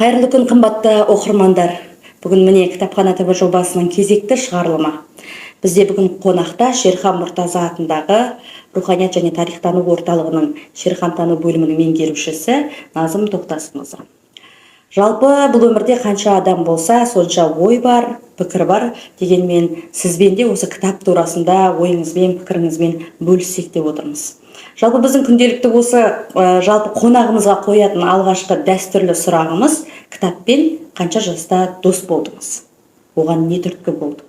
Қайырлы күн, қымбатты оқырмандар! Бүгін, міне, Кітапхана ТВ жобасының кезекті шығарылымы. Бізде бүгін қонақта Шерхан Мұртаза атындағы Руханият және тарихтану орталығының шерхантану бөлімінің меңгерушісі Назым Тоқтасынқызы. Жалпы, бұл өмірде қанша адам болса, сонша ой бар, пікір бар. Дегенмен сізбен де осы кітап турасында ойыңызбен, пікіріңізбен бөліссек деп отырмыз. Жалпы, біздің күнделікті осы жалпы қонағымызға қоятын алғашқы дәстүрлі сұрағымыз: кітаппен қанша жаста дос болдыңыз, оған не түрткі болды?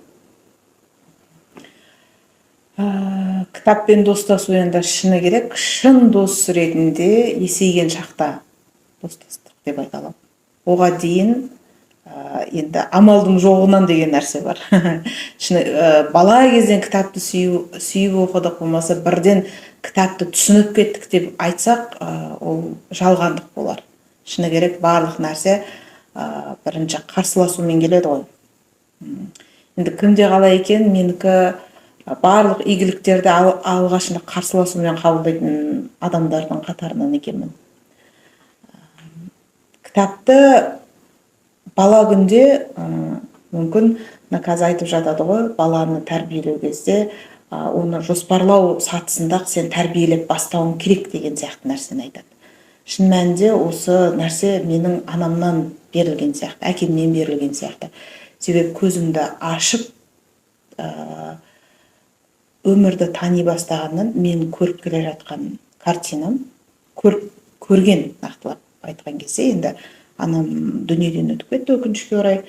Кітаппен достасу енді, шыны керек, шын дос ретінде есейген шақта достастық деп айта аламын. Оға дейін енді амалдың жоғынан деген нәрсе бар. Шыны, бала кезден кітапты сүйіп оқыдық, болмаса бірден кітапты түсініп кеттік деп айтсақ, ол жалғандық болар. Шыны керек, барлық нәрсе бірінші қарсыласумен келеді ғой. Енді кімде қалай екен, менікі барлық игіліктерді алғашында қарсыласумен қабылдайтын адамдардың қатарынан екенмін. Кітапты бала күнде, мүмкін, мына қазір айтып жатады ғой, баланы тәрбиелеу кезде оны жоспарлау сатысында сен тәрбиелеп бастауың керек деген сияқты нәрсені айтады. Шын мәнінде, осы нәрсе менің анамнан берілген сияқты, әкемнен берілген сияқты. Себебі көзімді ашып, өмірді тани бастағаннан мен көріп келе жатқан картинам, көрген, нақтылап айтқан кезде, енді анам дүниеден өтіп кетті, өкінішке орай,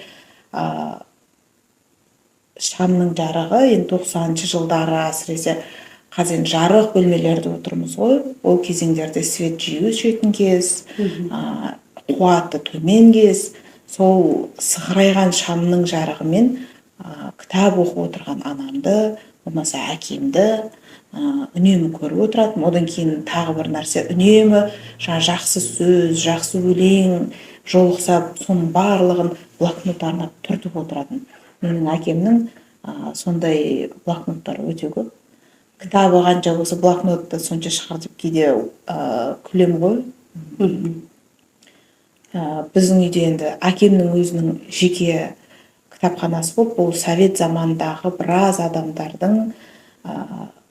шамның жарығы. Енді 90-жылдары әсіресе, қазір енді жарық бөлмелерде отырмыз ғой, ол кезеңдерде свет жиі өшетін кез, қуаты төмен кез. Сол сығырайған шамның жарығымен кітап оқып отырған анамды, болмаса әкемді үнемі көріп отыратынмын. Одан кейін тағы бір нәрсе: үнемі жаңа жақсы сөз, жақсы өлең жолықса, соның барлығын блокнот арнап түртіп отыратын. Менің әкемнің сондай блокноттары өте көп. Кітабы қанша болса, блокноты да сонша шығар деп кейде күлемін ғой. Біздің үйде енді әкемнің өзінің жеке кітапханасы болып, бұл совет заманындағы біраз адамдардың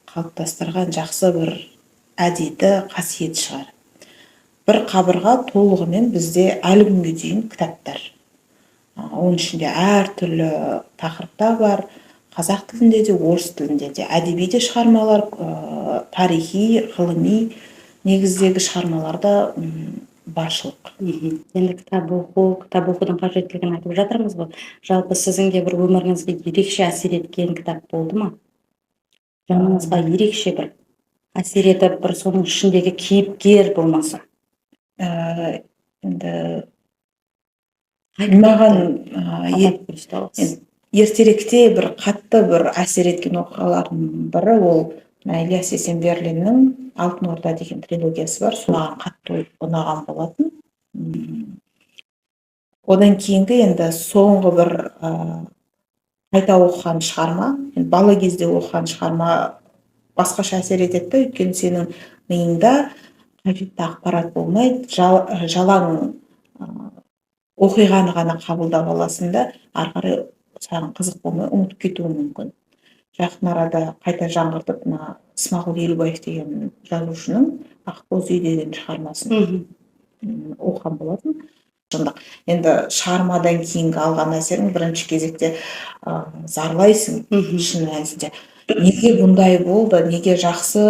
қалыптастырған жақсы бір әдеті, қасиеті шығар. Бір қабырға толығымен бізде әлі күнге дейін кітаптар. Оның ішінде әртүрлі тақырыптар бар: қазақ тілінде де, орыс тілінде де, әдеби де шығармалар, тарихи, ғылыми негіздегі шығармалар да баршылық. Енді кітап оқу, кітап оқудың қажеттілігін айтып жатырмыз ғой. Жалпы, сіздің де бір өміріңізге ерекше әсер еткен кітап болды ма? Жаныңызға ерекше бір әсер етіп, бір соның ішіндегі кейіпкер болмаса? Енді Қай кітапты маған атап көрсете аласыз? Енді ертеректе бір қатты бір әсер еткен оқиғалардың бірі ол мына Ілияс Есенберлиннің «Алтын Орда» деген трилогиясы бар, сол маған қатты ұнаған болатын. Одан кейінгі енді соңғы бір қайта оқыған шығарма, енді бала кезде оқыған шығарма басқаша әсер етеді да, өйткені сенің миыңда қажетті ақпарат болмайды, жалаң оқиғаны ғана қабылдап аласың да, ары қарай саған қызық болмай, ұмытып кетуің мүмкін. Жақын арада қайта жаңғыртып, мына Смағұл Елубаев деген жазушының «Ақбоз үй» деген шығармасын оқыған болатын. Шындық, енді шығармадан кейінгі алған әсерің бірінші кезекте зарлайсың. Шын мәнісінде, неге бұндай болды, неге жақсы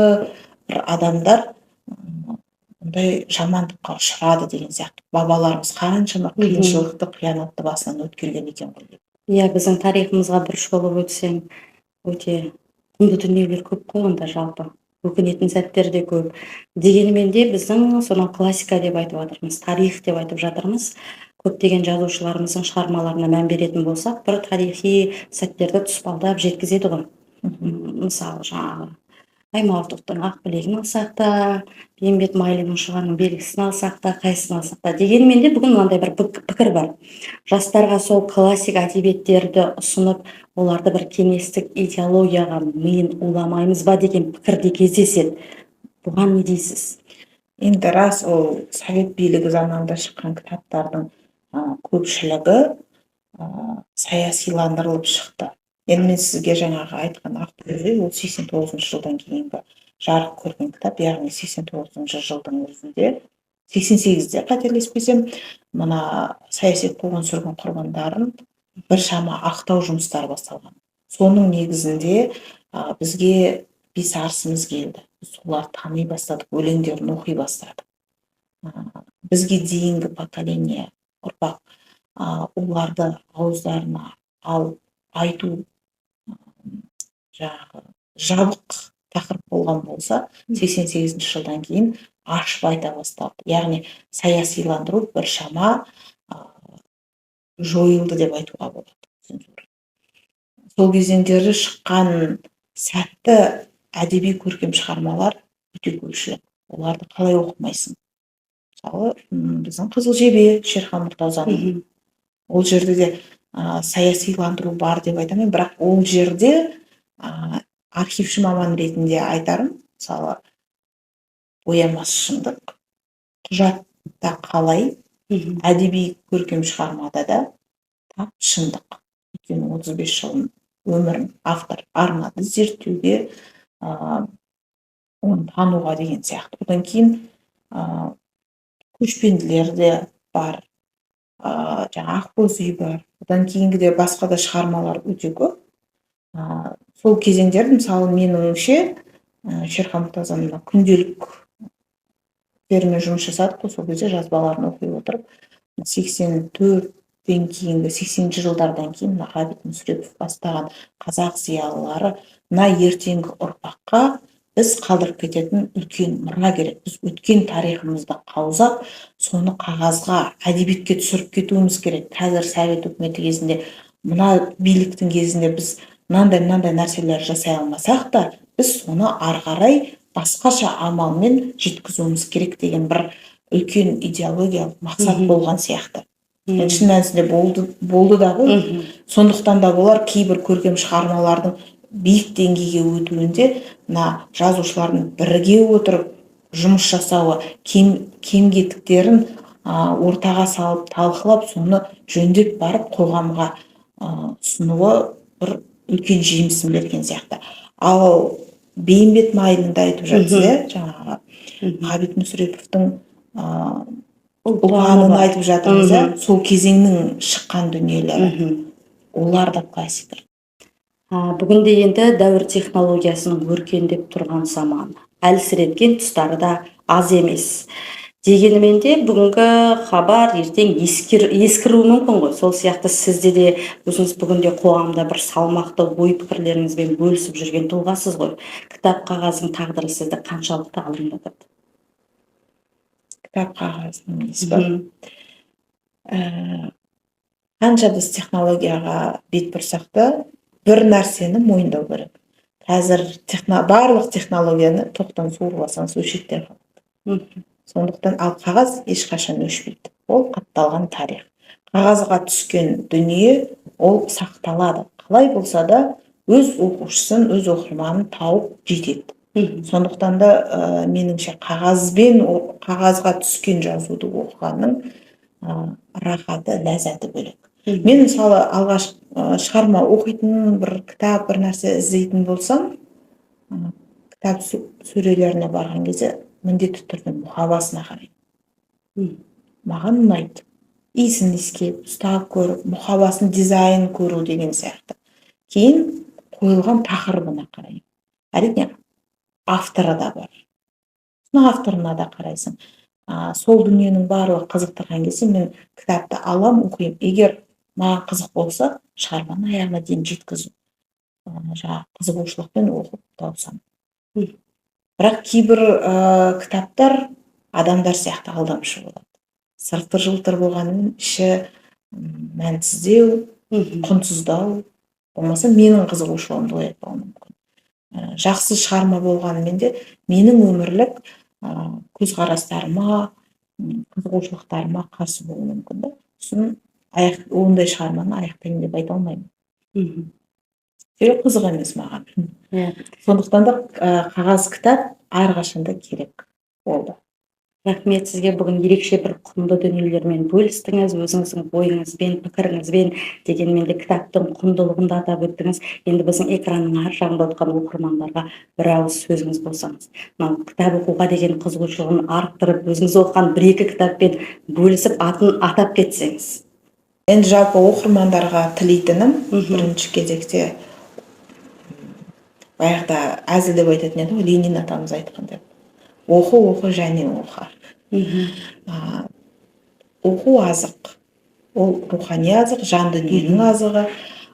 бір адамдар бұндай жамандыққа ұшырады деген сияқты, бабаларымыз қаншама қиыншылықты, қиянатты басынан өткерген екен ғой деп. Иә, біздің тарихымызға бір шолып өтсең, өте құнды дүниелер көп қой онда, жалпы өкінетін сәттер де көп. Дегенмен де біздің сонау классика деп айтып жатырмыз, тарих деп айтып жатырмыз, көптеген жазушыларымыздың шығармаларына мән беретін болсақ, бір тарихи сәттерді тұспалдап жеткізеді ғой. Мысалы, жаңағы Аймауытовтың «Ақбілегін» алсақ та, Бейімбет Майлиннің «Шұғаның белгісін» алсақ та, қайсысын алсақ та. Дегенмен де бүгін мынандай бір пікір бар: жастарға сол классик әдебиеттерді ұсынып, оларды бір кеңестік идеологияға миын уламаймыз ба деген пікір де кездеседі. Бұған не дейсіз? Енді рас, ол совет билігі заманында шыққан кітаптардың Көпшілігі саясиландырылып шықты. Енді мен сізге жаңағы айтқан «Ақ үй», ол 89-жылдан кейінгі жарық көрген кітап, яғни 89-жылдың өзінде, 88-де, қателеспесем, мына саяси қуғын сүргін құрбандарын біршама ақтау жұмыстары басталған. Соның негізінде бізге бес арысымыз келді, біз соларды тани бастадық, өлеңдерін оқи бастадық. Бізге дейінгі поколение, ұрпақ оларды ауыздарына алып айту жаңағы жабық тақырып болған болса, 88-жылдан кейін ашып айта бастады, яғни саясиландыру біршама жойылды деп айтуға болады. Цензура. Сол кезеңдері шыққан сәтті әдеби көркем шығармалар өте көпшілік, оларды қалай оқымайсың? Мысалы, біздің «Қызыл жебе», Шерхан Мұртазаның. Ол жерде де саясиландыру бар деп айта алмаймын, бірақ ол жерде архивші маман ретінде айтарым, мысалы, боямас шындық құжатта қалай, әдеби көркем шығармада да тап шындық, өйткені 35 жыл өмірін автор арнады зерттеуге, оны тануға деген сияқты. Одан кейін «Көшпенділер» де бар, жаңа «Ақбоз үй» бар, одан кейінгі де басқа да шығармалар өте көп. Сол кезеңдерді, мысалы, меніңше, Шерхан Мұртазаның мына күнделіктерімен жұмыс жасадық қой, сол кезде жазбаларын оқи отырып, 84-тен кейінгі, 80-жылдардан кейін мына Ғабит Мүсірепов бастаған қазақ зиялылары мына ертеңгі ұрпаққа біз қалдырып кететін үлкен мұра керек, біз өткен тарихымызды қаузап, соны қағазға, әдебиетке түсіріп кетуіміз керек. Қазір совет өкіметі кезінде, мына биліктің кезінде біз мынандай мынандай нәрселер жасай алмасақ та, біз соны ары қарай басқаша амалмен жеткізуіміз керек деген бір үлкен идеологиялық мақсат болған сияқты. Енді шын мәнісінде болды, болды да ғой. Сондықтан да болар, кейбір көркем шығармалардың биік деңгейге өтуінде мына жазушылардың бірге отырып жұмыс жасауы, кем кетіктерін ортаға салып, талқылап, соны жөндеп барып қоғамға ұсынуы бір үлкен жемісін берген сияқты. Ал Бейімбет Майлинді айтып жатсыз, иә, жаңағы Ғабит Мүсіреповтің «Ұлпанын» айтып жатырмыз, иә, сол кезеңнің шыққан дүниелері, олар да классика. Бүгінде енді дәуір технологиясының өркендеп тұрған заманы, әлсіреткен тұстары да аз емес. Дегенімен де бүгінгі хабар ертең ескіруі мүмкін ғой. Сол сияқты сізде де, өзіңіз бүгінде қоғамда бір салмақты ой пікірлеріңізбен бөлісіп жүрген тұлғасыз ғой. Кітап, қағаздың тағдыры сізді қаншалықты алаңдатады? Кітап, қағаздың несі бар? Қанша біз технологияға бет бұрсақ та, бір нәрсені мойындау керек: қазір барлық технологияны тоқтан суырып алсаңыз, өшеді де қалады. Сондықтан, ал қағаз ешқашан өшпейді, ол қатталған тарих. Қағазға түскен дүние ол сақталады, қалай болса да өз оқушысын, өз оқырманын тауып жетеді. Сондықтан да меніңше, қағазбен қағазға түскен жазуды оқығанның рахаты, ләззаты бөлек. Мен, мысалы, алғаш шығарма оқитын, бір кітап, бір нәрсе іздейтін болсам, кітап сөрелеріне барған кезде міндетті түрде мұқабасына қараймын. Маған ұнайды иісін иіскеп, ұстап көріп, мұқабасын, дизайн көру деген сияқты. Кейін қойылған тақырыбына қараймын. Әрине, авторы да бар, соның авторына да қарайсың. Сол дүниенің барлығы қызықтырған кезде мен кітапты алам, оқимын. Егер маған қызық болса, шығарманы аяғына дейін жеткізу, жаңағы қызығушылықпен оқып тауысамын. Бірақ кейбір кітаптар адамдар сияқты алдамшы болады: сырты жылтыр болғанымен, іші мәнсіздеу, құнсыздау, болмаса менің қызығушылығымды оятпауы мүмкін. Жақсы шығарма болғанымен де, менің өмірлік көзқарастарыма, қызығушылықтарыма қарсы болуы мүмкін да. Сосын ондай шығарманы аяқтаймын деп айта алмаймын, себебі қызық емес маған. Сондықтан да қағаз кітап әрқашанда керек болды. Рахмет сізге, бүгін ерекше бір құнды дүниелермен бөлістіңіз, өзіңіздің ойыңызбен, пікіріңізбен. Дегенмен де кітаптың құндылығын да атап өттіңіз. Енді біздің экранның ар жағында отырған оқырмандарға бір ауыз сөзіңіз болсаңыз, мынау кітап оқуға деген қызығушылығын арттырып, өзіңіз оқыған бір екі кітаппен бөлісіп, атын атап кетсеңіз. Енді жалпы оқырмандарға тілейтінім, бірінші кезекте баяғыда әзілдеп айтатын еді ғой, Ленин атамыз айтқан деп: «Оқы, оқы және оқы». Оқу азық, ол рухани азық, жан дүниенің азығы.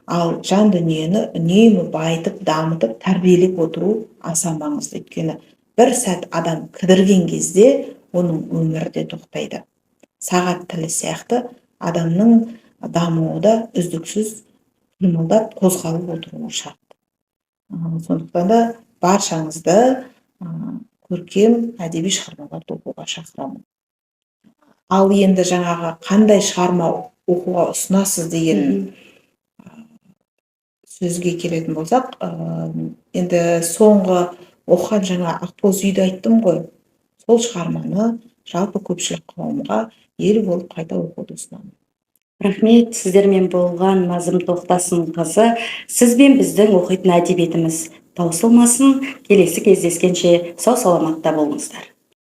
Ал жан дүниені үнемі байытып, дамытып, тәрбиелеп отыру аса маңызды, өйткені бір сәт адам кідірген кезде оның өмірі де тоқтайды. Сағат тілі сияқты адамның дамуы да үздіксіз қимылдап, қозғалып отыруы шарт. Сондықтан да баршаңызды көркем әдеби шығармаларды оқуға шақырамын. Ал енді жаңағы қандай шығарма оқуға ұсынасыз деген сөзге келетін болсақ, енді соңғы оқыған жаңа «Ақбоз үйді» айттым ғой, сол шығарманы жалпы көпшілік қауымға ел болып қайта оқуды ұсынамын. Рахмет. Сіздермен болған Назым Тоқтасынқызы. Сіз бен біздің оқитын әдебиетіміз таусылмасын. Келесі кездескенше сау саламатта болыңыздар.